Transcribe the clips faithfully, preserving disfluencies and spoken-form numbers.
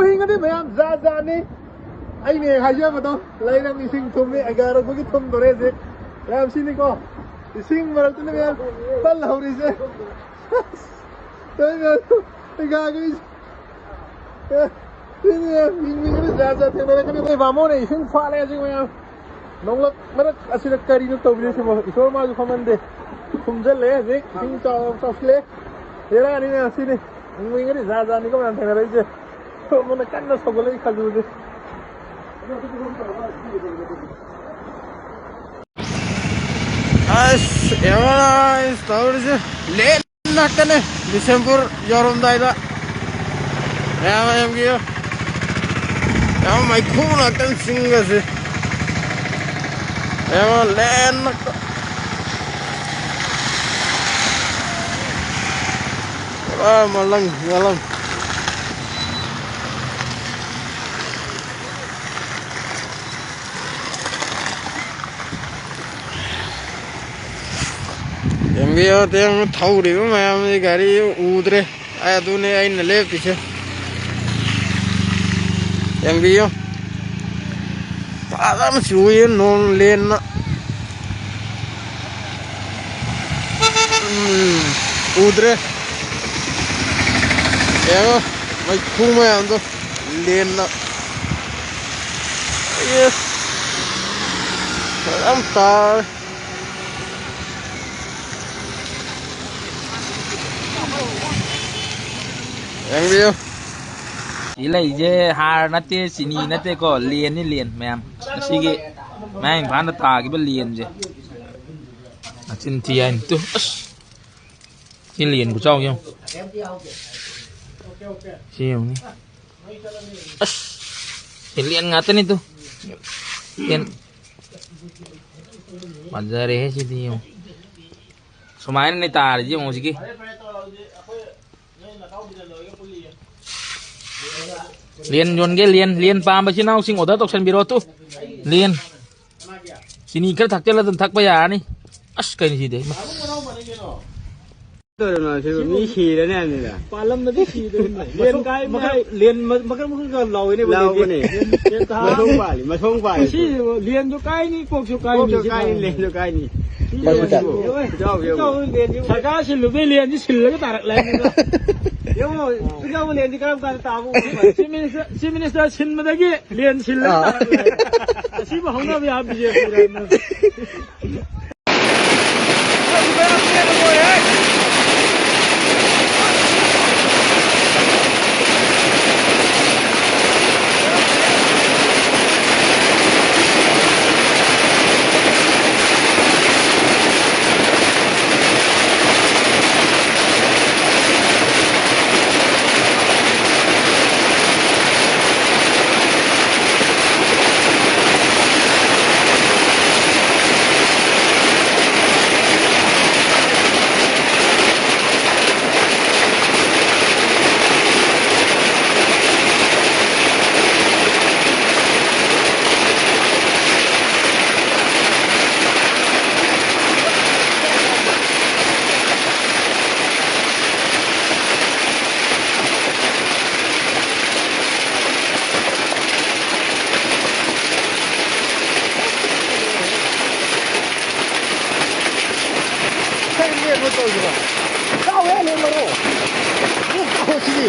ꯏꯁꯤꯡ ꯑꯗꯤ ꯃꯌꯥꯝ ꯖꯥꯠ ꯖꯥꯠꯅꯤ꯫ ꯑꯩꯅ ꯍꯦꯛ ꯍꯥꯏꯖꯕꯗꯣ, ꯂꯩꯔꯝ ꯏꯁꯤꯡ ꯊꯨꯝꯃꯤ, ꯑꯦꯒꯥꯔꯣꯠꯄꯒꯤ ꯊꯨꯝꯗꯣꯔꯦ ꯍꯧꯖꯤꯛ꯫ ꯃꯌꯥꯝ ꯁꯤꯅꯤꯀꯣ, ꯏꯁꯤꯡ ꯃꯔꯛꯇꯅ ꯃꯌꯥꯝ ꯄꯜꯍꯧꯔꯤꯁꯦ꯫ ꯇꯧꯔꯤ ꯃꯌꯥꯝ, ꯑꯦꯒꯥꯔꯒꯤ ꯏꯁꯤꯡ꯫ ꯑꯦ, ꯁꯤꯅꯤ ꯃꯌꯥꯝ, ꯍꯤꯡꯃꯤꯟꯅꯕ ꯖꯥꯠ ꯖꯥꯠ ꯊꯦꯡꯅꯔꯛꯀꯅꯤ꯫ ꯑꯩꯈꯣꯏ ꯕꯥꯃꯣꯟꯅ ꯏꯁꯤꯡ ꯐꯥꯠꯂꯦ ꯍꯧꯖꯤꯛ ꯃꯌꯥꯝ꯫ ꯅꯣꯡꯂꯛ ꯃꯔꯛ ꯑꯁꯤꯗ ꯀꯔꯤꯅꯣ ꯇꯧꯕꯤꯔꯤꯁꯤꯕꯣ? ꯏꯁꯣꯔ ꯃꯥꯁꯨ ꯈꯪꯍꯟꯗꯦ꯫ ꯊꯨꯝꯖꯤꯜꯂꯦ ꯍꯧꯖꯤꯛ, ꯏꯁꯤꯡ ꯆꯥꯎ-, ꯆꯥꯎꯁꯤꯜꯂꯦ꯫ ꯕꯦꯔꯥꯅꯤ ꯃꯌꯥꯝ ꯁꯤꯅꯤ꯫ ꯃꯤꯉꯣꯟꯗ ꯖꯥꯠ ꯖꯥꯠꯅꯤꯀꯣ ꯃꯌꯥꯝ ꯊꯦꯡꯅꯔꯛꯏꯁꯦ꯫ ꯁꯣꯝꯗꯅ ꯀꯟꯅ ꯁꯧꯒꯠꯂꯛꯏ ꯈꯖꯨꯔꯁꯦ꯫ ꯑꯁ, ꯌꯦꯡꯉꯣ ꯑꯁ, ꯇꯧꯔꯤꯁꯦ꯫ ꯂꯦꯟ ꯉꯥꯛꯇꯅꯦ ꯕꯤꯁꯦꯝꯄꯨꯔ ꯌꯧꯔꯝꯗꯥꯏꯗ꯫ ꯃꯌꯥꯝ ꯌꯦꯡꯕꯤꯌꯨ꯫ ꯌꯥꯝ ꯃꯩꯈꯨ ꯉꯥꯛꯇꯅꯤ ꯆꯤꯡꯒꯁꯦ꯫ ꯌꯦꯡꯉꯣ, ꯂꯦꯟ ꯉꯥꯛꯇ꯫ ꯄꯨꯔꯥ ꯃꯂꯪ ꯃꯂꯪ꯫ ꯌꯦꯡꯕꯤꯌꯣ, ꯇꯦꯡ ꯊꯧꯔꯤꯕ ꯃꯌꯥꯝꯁꯤ ꯒꯥꯔꯤ ꯎꯗ꯭ꯔꯦ꯫ ꯑꯩ ꯑꯗꯨꯅꯦ ꯑꯩꯅ ꯂꯦꯞꯄꯤꯁꯦ꯫ ꯌꯦꯡꯕꯤꯌꯨ꯫ ꯐꯖꯅ ꯆꯨꯏꯌꯦ ꯅꯣꯡ ꯂꯦꯟꯅ꯫ ꯎꯝ, ꯎꯗ꯭ꯔꯦ꯫ ꯌꯦꯡꯉꯣ, ꯃꯩꯈꯨ ꯃꯌꯥꯝꯗꯣ ꯂꯦꯟꯅ꯫ ꯑꯦꯁ, ꯐꯖꯅ ꯇꯥꯔꯦ꯫ ꯌꯦꯡꯕꯤꯌꯨ꯫ ꯁꯤ ꯂꯩꯁꯦ ꯍꯥꯔ ꯅꯠꯇꯦ, ꯆꯤꯅꯤ ꯅꯠꯇꯦꯀꯣ, ꯂꯦꯟꯅꯤ ꯂꯦꯟ ꯃꯌꯥꯝ꯫ ꯑꯁꯤꯒꯤ ꯃꯌꯥꯡ ꯏꯝꯐꯥꯜꯗ ꯇꯥꯈꯤꯕ ꯂꯦꯟꯁꯦ꯫ ꯃꯆꯤꯟ ꯊꯤ ꯍꯥꯏꯅꯤ꯫ ꯇꯨ, ꯑꯁ꯫ ꯁꯤ ꯂꯦꯟ ꯈꯨꯆꯥꯎ ꯌꯦꯡꯉꯨ꯫ ꯁꯤ ꯌꯦꯡꯉꯨꯅꯦ꯫ ꯑꯁ꯫ ꯁꯤ ꯂꯦꯟ ꯉꯥꯛꯇꯅꯤ ꯇꯨ꯫ ꯂꯦꯟ꯫ ꯐꯖꯔꯦꯍꯦ ꯁꯤꯗꯤ ꯌꯦꯡꯉꯨ꯫ ꯁꯨꯃꯥꯏꯅꯅꯦ ꯇꯥꯔꯤꯁꯦ ꯌꯦꯡꯉꯨ ꯍꯧꯖꯤꯛꯀꯤ꯫ ꯂꯦꯟ ꯌꯣꯟꯒꯦ, ꯂꯦꯟ, ꯂꯦꯟ ꯄꯥꯝꯕ ꯏꯆꯤꯟ ꯏꯅꯥꯎꯁꯤꯡ order ꯇꯧꯁꯟꯕꯤꯔꯣ ꯇꯨ꯫ ꯂꯦꯟ꯫ ꯆꯤꯅꯤ ꯈꯔ ꯊꯥꯛꯆꯜꯂ ꯑꯗꯨꯝ ꯊꯛꯄ ꯌꯥꯔꯅꯤ꯫ ꯑꯁ, ꯀꯩꯅꯣ ꯁꯤꯗꯤ? ꯃꯤ ꯁꯤꯔꯅꯤ ꯍꯥꯏꯕꯅꯤꯗ꯫ ꯄꯥꯜꯂꯝꯕꯗꯤ ꯁꯤꯗꯣꯏꯅꯦ꯫ ꯂꯦꯟ ꯀꯥꯏ ꯃꯈꯜ, ꯂꯦꯟ ꯃ-, ꯃꯈꯜ ꯃꯈꯜꯒ ꯂꯥꯎꯋꯤꯅꯦ ꯂꯥꯎꯕꯅꯦ꯫ ꯂꯦꯟ, ꯂꯦꯟ ꯊꯥ-, ꯃꯊꯣꯡ ꯄꯥꯜꯂꯤ, ꯃꯊꯣꯡ ꯄꯥꯜꯂꯤ꯫ ꯁꯤ ꯂꯦꯟꯁꯨ ꯀꯥꯏꯅꯤ, ꯀꯣꯛꯁꯨ ꯀꯥꯏꯅꯤ, ꯀꯣꯛꯁꯨ ꯁꯤ ꯀꯥꯏꯅꯤ, ꯇꯥꯕꯅꯤ꯫ ꯂꯦꯟꯁꯨ ꯀꯥꯏꯅꯤ꯫ ꯁꯤ ꯍꯣꯏ, ꯂꯦꯟꯁꯤꯕꯨ꯫ ꯍꯣꯏ꯫ ꯏꯇꯥꯎ ꯌꯦꯡꯉꯨ꯫ ꯏꯇꯥꯎ ꯂꯦꯟꯁꯤꯕꯨ꯫ ꯁꯔꯀꯥꯔ ꯁꯤꯜꯂꯨꯕꯩ ꯂꯦꯟꯁꯤ ꯁꯤꯜꯂꯒ ꯇꯥꯔꯛꯂꯦ ꯍꯥꯏꯕꯅꯤꯗ꯫ ꯌꯦꯡꯉꯣ, ꯏꯇꯥꯎ ꯂꯦꯟꯁꯤ ꯀꯔꯝ ꯀꯥꯟꯗ ꯇꯥꯕ ꯎꯕ? ꯆꯤꯐ ꯃꯤꯅꯤꯁꯇꯔ, ꯆꯤꯐ ꯃꯤꯅꯤꯁꯇꯔ ꯁꯤꯟꯕꯗꯒꯤ ꯂꯦꯟ ꯁꯤꯜꯂꯒ ꯑꯥ꯫ ꯇꯥꯔꯛꯂꯦ꯫ ꯑꯁꯤꯕꯨ ꯍꯧꯅꯕ ꯌꯥꯝ ꯕꯤ ꯖꯦ ꯄꯤ ꯂꯩꯔꯝꯃꯦ꯫ ꯀꯩ ꯂꯦꯟꯅꯣ ꯇꯧꯔꯤꯁꯤꯕꯣ? ꯆꯥꯎꯋꯦ ꯂꯦꯟ ꯃꯔꯨ꯫ ꯎ, ꯆꯥꯎꯋꯦ ꯁꯤꯗꯤ꯫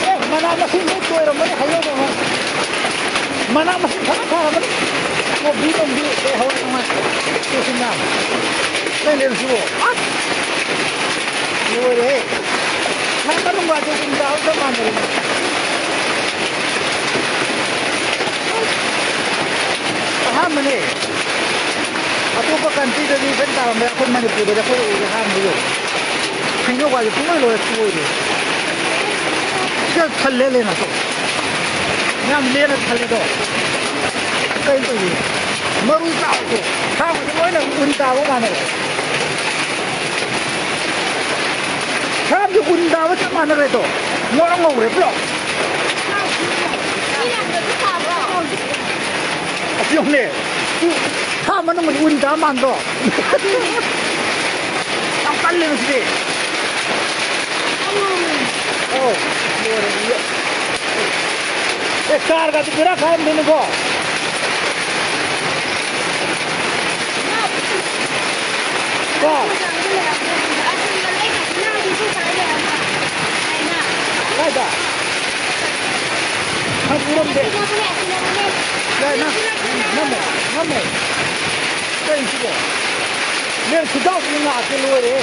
ꯑꯦ, ꯃꯅꯥ ꯃꯁꯤꯡ ꯂꯣꯏ ꯇꯣꯏꯔꯝꯃꯅꯤ, ꯍꯩꯅꯧꯗꯧꯅ꯫ ꯃꯅꯥ ꯃꯁꯤꯡ ꯐꯖꯅ ꯊꯥꯔꯝꯃꯅꯤ꯫ ꯀꯣꯕꯤ ꯅꯨꯡꯕꯤ ꯀꯩ ꯍꯧꯔꯤ ꯅꯨꯡꯉꯥꯏ꯫ ꯎ ꯁꯤ ꯃꯌꯥꯝ꯫ ꯀꯩ ꯂꯦꯟꯅꯣ ꯁꯤꯕꯣ? ꯑꯁ! ꯂꯣꯏꯔꯦꯍꯦ꯫ ꯁꯥ ꯃꯅꯨꯡꯒꯥꯁꯦ ꯎꯟ ꯇꯥꯕ ꯆꯞ ꯃꯥꯟꯅꯔꯦꯅꯦ꯫ ꯑꯍꯥꯟꯕꯅꯦ꯫ ꯑꯇꯣꯞꯄ ꯀꯟꯇ꯭ꯔꯤꯗꯗꯤ ꯐꯖꯅ ꯇꯥꯔꯝꯃꯦ, ꯑꯩꯈꯣꯏ ꯃꯅꯤꯄꯨꯔꯗꯗꯤ ꯑꯩꯈꯣꯏ ꯎꯕꯗ ꯑꯍꯥꯟꯕ ꯑꯣꯏ꯫ ꯍꯩꯅꯧꯒꯥꯁꯦ ꯄꯨꯡꯂꯣꯏ ꯂꯣꯏꯔꯦ, ꯁꯤ ꯑꯣꯏꯔꯦ꯫ ꯁꯤꯗ ꯊꯜꯂꯦ ꯂꯦꯟꯅ ꯇꯣ꯫ ꯌꯥꯝ ꯂꯦꯟꯅ ꯊꯜꯂꯦꯗꯣ꯫ ꯀꯩꯅꯣ ꯇꯧꯔꯤꯁꯦ? ꯃꯔꯨ ꯆꯥꯎꯗꯣ꯫ ꯁꯥꯕꯗꯤ ꯂꯣꯏꯅ ꯎꯟ ꯇꯥꯕ ꯃꯥꯟꯅꯔꯦ꯫ ꯁꯥꯕꯗꯤ ꯎꯟ ꯇꯥꯕ ꯆꯞ ꯃꯥꯟꯅꯔꯦꯗꯣ꯫ ꯉꯧꯔꯣꯛ ꯉꯧꯔꯦ ꯄꯨꯂꯞ꯫ ꯑꯁꯤ ꯌꯦꯡꯉꯨꯅꯦ꯫ ꯁꯥ ꯃꯅꯨꯡꯗ ꯎꯟ ꯇꯥ ꯃꯥꯟꯗ꯭ꯔꯣ? ꯌꯥꯝ ꯀꯜꯂꯦ ꯉꯁꯤꯗꯤ꯫ ꯂꯣꯏꯔꯦ, ꯂꯣꯏꯔꯦ꯫ ꯑꯦ, ꯆꯥꯔꯒꯗꯤ ꯕꯦꯔꯥ ꯀꯥꯔꯝꯗꯣꯏꯅꯤꯀꯣ꯫ ꯀꯣ꯫ ꯀꯥꯏꯗ? ꯈꯪ ꯎꯔꯝꯗꯦ꯫ ꯌꯥꯏ, ꯅꯪ, ꯅꯝꯃꯣ, ꯅꯝꯃꯣ꯫ ꯀꯩꯅꯣ ꯁꯤꯕꯣ? ꯂꯦꯟ ꯈꯨꯆꯥꯎꯁꯤꯗꯤ ꯉꯥꯛꯇ ꯂꯣꯏꯔꯦ꯫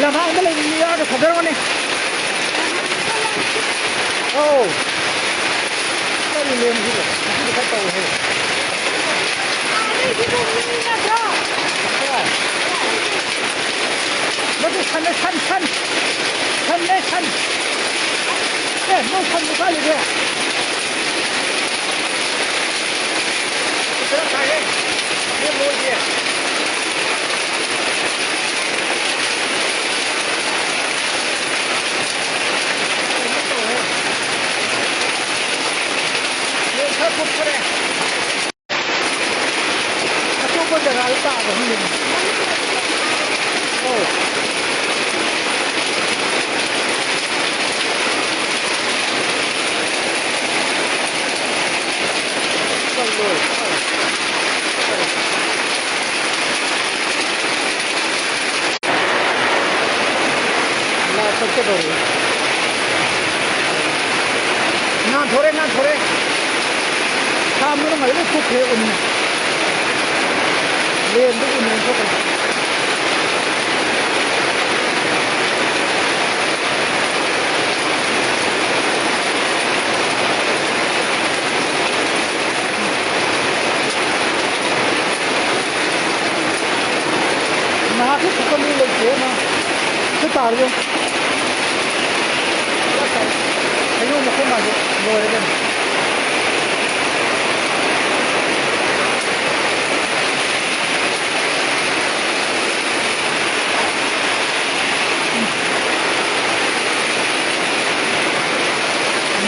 ꯂꯝꯍꯥꯡꯗ ꯂꯩꯕ ꯃꯤ ꯌꯥꯎꯔꯒ ꯊꯥꯗꯔꯛꯑꯣꯅꯦ꯫ ꯑꯧ꯫ ꯀꯔꯤ ꯂꯦꯟꯁꯤꯕꯣ? ꯉꯁꯤꯗꯤ ꯈꯔ ꯇꯧꯔꯦꯍꯦ꯫ ꯅꯠꯇꯦ, ꯁꯟꯅꯦ, ꯁꯟ, ꯁꯟ꯫ ꯁꯟꯅꯦ, ꯁꯟ꯫ ꯑꯦ, ꯅꯣꯏ ꯁꯟꯕꯨ ꯀꯥꯏ ꯂꯩꯒꯦ? ꯕꯦꯔꯥ ꯇꯥꯏꯍꯦ꯫ ꯂꯦꯝꯃꯣꯏꯒꯦ꯫ ꯀꯩꯅꯣ ꯇꯧꯔꯦ꯫ ꯂꯦꯟ ꯈꯔ ꯊꯣꯛꯇꯣꯔꯦ꯫ ꯑꯇꯣꯞꯄ ꯖꯒꯥꯗ ꯇꯥꯕ ꯈꯪꯗꯦꯅꯦ꯫ ꯑꯧ꯫ ꯂꯥ ꯆꯠꯀꯗꯧꯔꯦ꯫ ꯉꯥꯟꯊꯣꯔꯦ, ꯉꯥꯟꯊꯣꯔꯦ꯫ ꯁꯥ ꯃꯅꯨꯡ ꯂꯣꯏ ꯊꯣꯛꯈ꯭ꯔꯦ ꯎꯟꯅ꯫ ꯂꯦꯟꯗꯨ ꯎꯟ ꯑꯣꯟꯊꯣꯛꯈ꯭ꯔꯦ꯫ ꯉꯥꯏꯍꯥꯛꯀꯤ ꯈꯨꯀꯟꯗꯨ ꯂꯩꯇ꯭ꯔꯦ ꯃꯥ꯫ ꯁꯤ ꯇꯥꯔꯦ ꯌꯦꯡꯉꯨ꯫ ꯍꯩꯅꯧ ꯃꯈꯣꯡ ꯃꯥꯁꯦ ꯂꯣꯏꯔꯦ ꯀꯩꯅꯣ꯫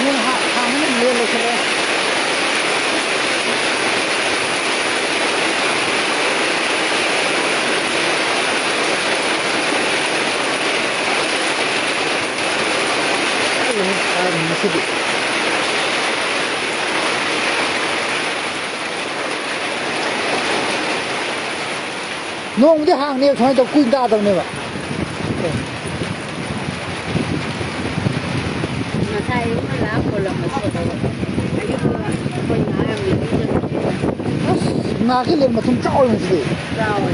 ꯅꯣꯡ ꯍꯥ-, ꯍꯥꯡꯉꯒ ꯂꯦꯟ ꯂꯣꯏꯁꯤꯜꯂꯦ꯫ ꯉꯁꯤꯗꯤ ꯅꯣꯡꯗꯤ ꯍꯥꯡꯅꯦꯕ, ꯁꯨꯃꯥꯏꯅ ꯇꯧ ꯀꯨꯏꯅ ꯇꯥꯗꯕꯅꯦꯕ꯫ ꯉꯁꯥꯏ ꯑꯌꯨꯛꯅ ꯂꯥꯛꯑ ꯈꯣꯠꯂꯝꯕꯗꯣ ꯑꯌꯨꯛꯅ ꯑꯩꯈꯣꯏ ꯉꯥꯏꯔꯝꯃꯤꯅꯤ꯫ ꯑꯁ, ꯉꯥꯒꯤ ꯂꯦꯟ ꯃꯇꯨꯝ ꯆꯥꯎꯔꯤꯉꯩꯁꯤꯗꯤ꯫ ꯆꯥꯎꯋꯦ꯫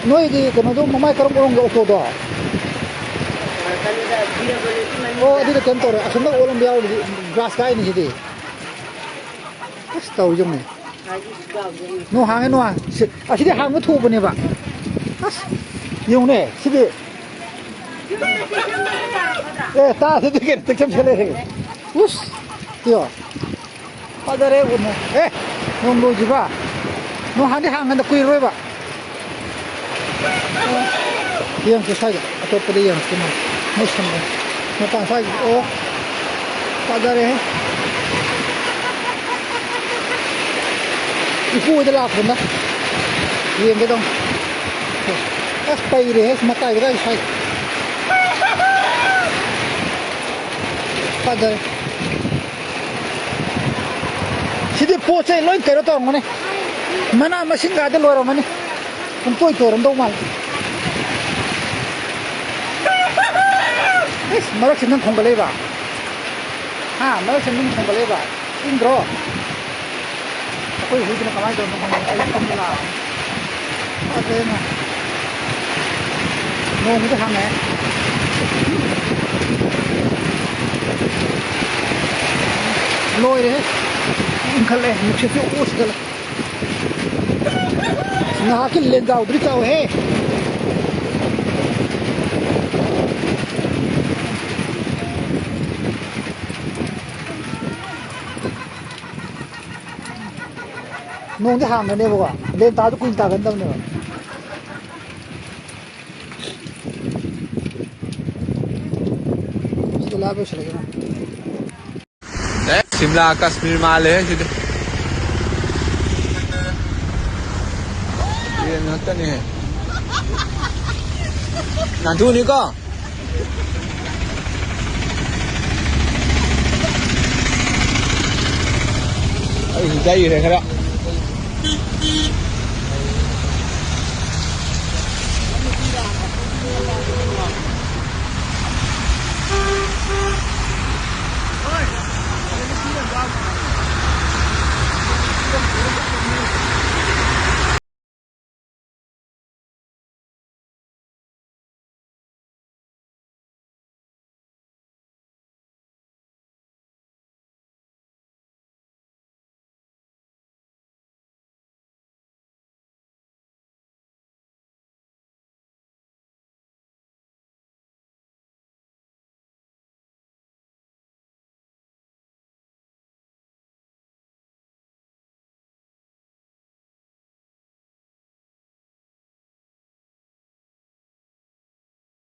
ꯅꯣꯏꯗꯤ ꯀꯩꯅꯣꯗꯣ, ꯃꯃꯥꯏ ꯀꯔꯝ ꯑꯣꯏꯔꯝꯒꯦ ꯑꯣꯇꯣꯗꯣ? ꯀꯩꯅꯣꯗ, ꯕꯤꯔꯕꯂꯤꯒꯤ ꯃꯅꯤꯡꯗ꯫ ꯑꯣ, ꯑꯗꯨꯗ ꯀꯩꯅꯣ ꯇꯧꯔꯦ, ꯑꯁꯣꯝꯗ ꯑꯣꯠꯂꯝꯕ ꯌꯥꯎꯔꯤꯗꯤ ꯒ꯭ꯂꯥꯁ ꯀꯥꯏꯅꯤ ꯁꯤꯗꯤ꯫ ꯑꯁ, ꯇꯧꯔꯤꯁꯦ ꯌꯦꯡꯉꯨꯅꯦ꯫ ꯅꯣꯡ ꯍꯥꯡꯉꯦ, ꯅꯣꯡ ꯍꯥꯡꯉꯦ꯫ ꯁꯤ, ꯑꯁꯤꯗꯤ ꯍꯥꯡꯕ ꯊꯨꯕꯅꯦꯕ꯫ ꯑꯁ, ꯌꯦꯡꯉꯨꯅꯦ, ꯁꯤꯗꯤ꯫ ꯑꯦ, ꯇꯥꯗꯗꯤ ꯀꯩꯅꯣ, ꯇꯦꯛꯆꯝ ꯆꯠꯂꯦ꯫ ꯎꯁ, ꯌꯣ꯫ ꯐꯖꯔꯦ, ꯎꯟꯅ꯫ ꯑꯦ, ꯅꯣꯡ ꯂꯣꯏꯗ꯭ꯔꯤꯕ? ꯅꯣꯡ ꯍꯥꯡꯗꯤ ꯍꯥꯡꯉꯗ ꯀꯨꯏꯔꯔꯣꯏꯕ꯫ ꯌꯦꯡꯁꯤ ꯁ꯭ꯋꯥꯏꯗ, ꯑꯇꯣꯞꯄꯗ ꯌꯦꯡꯁꯤ ꯃꯥ꯫ ꯃꯣꯏ ꯁꯝꯕ꯫ ꯃꯄꯥꯟ ꯁ꯭ꯋꯥꯏꯗ꯫ ꯑꯣ꯫ ꯐꯖꯔꯦꯍꯦ꯫ ꯏꯄꯨ ꯍꯣꯏꯗ ꯂꯥꯛꯄꯗ ꯌꯦꯡꯒꯦ ꯇꯧꯅꯤ꯫ ꯑꯁ, ꯄꯩꯔꯦꯍꯦ, ꯃꯇꯥꯏꯗ ꯀꯥꯏ ꯁ꯭ꯋꯥꯏꯗ꯫ ꯐꯖꯔꯦ꯫ ꯁꯤꯗꯤ ꯄꯣꯠ ꯆꯩ ꯂꯣꯏ ꯀꯩꯅꯣ ꯇꯧꯔꯝꯒꯅꯤ꯫ ꯃꯅꯥ ꯃꯁꯤꯡꯒꯗꯤ ꯂꯣꯏꯔꯝꯃꯅꯤ꯫ ꯄꯨꯡꯇꯣꯏ ꯇꯣꯏꯔꯝꯗꯧ ꯃꯥꯜꯂꯤ꯫ ꯏꯁ, ꯃꯔꯛꯁꯤ ꯅꯪ ꯈꯣꯡꯒꯠꯂꯛꯏꯕ? ꯍꯥ, ꯃꯔꯛꯁꯤ ꯅꯪ ꯈꯣꯡꯒꯠꯂꯛꯏꯕ? ꯏꯪꯗ꯭ꯔꯣ? ꯑꯩꯈꯣꯏ ꯍꯨꯏꯗꯨꯅ ꯀꯃꯥꯏꯅ ꯇꯧꯔꯤꯅꯣ ꯈꯪꯗꯦ, ꯑꯩ ꯇꯨꯝꯕ ꯂꯥꯛꯑꯕꯅꯤ꯫ ꯐꯖꯩꯅ꯫ ꯅꯣꯡꯁꯤꯗꯤ ꯍꯥꯡꯉꯛꯑꯦ꯫ ꯂꯣꯏꯔꯦꯍꯦ꯫ ꯏꯪꯈꯠꯂꯦ, ꯅꯨꯡꯁꯤꯠꯁꯨ ꯑꯣ ꯁꯤꯗꯠꯂꯦ꯫ ꯉꯥꯏꯍꯥꯛꯀꯤ ꯂꯦꯟꯖꯥꯎꯗꯨꯗꯤ ꯆꯥꯎꯍꯦ꯫ ꯅꯣꯡꯗꯤ ꯍꯥꯡꯒꯅꯦꯕꯀꯣ, ꯂꯦꯟ ꯇꯥꯕꯗ ꯀꯨꯏꯅ ꯇꯥꯒꯟꯗꯕꯅꯦꯕ꯫ ꯁꯤꯗ ꯂꯥꯞ ꯂꯣꯏꯁꯤꯜꯂꯒꯦ꯫ ꯑꯦ, ꯁꯤꯝꯂꯥ ꯀꯥꯁꯃꯤꯔ ꯃꯥꯜꯂꯦ ꯁꯤꯗꯤ꯫ ꯌꯦꯟ ꯉꯥꯛꯇꯅꯦ꯫ ꯅꯥꯟꯊꯨꯅꯤꯀꯣ꯫ ꯌꯩꯈ꯭ꯔꯦ ꯈꯔ꯫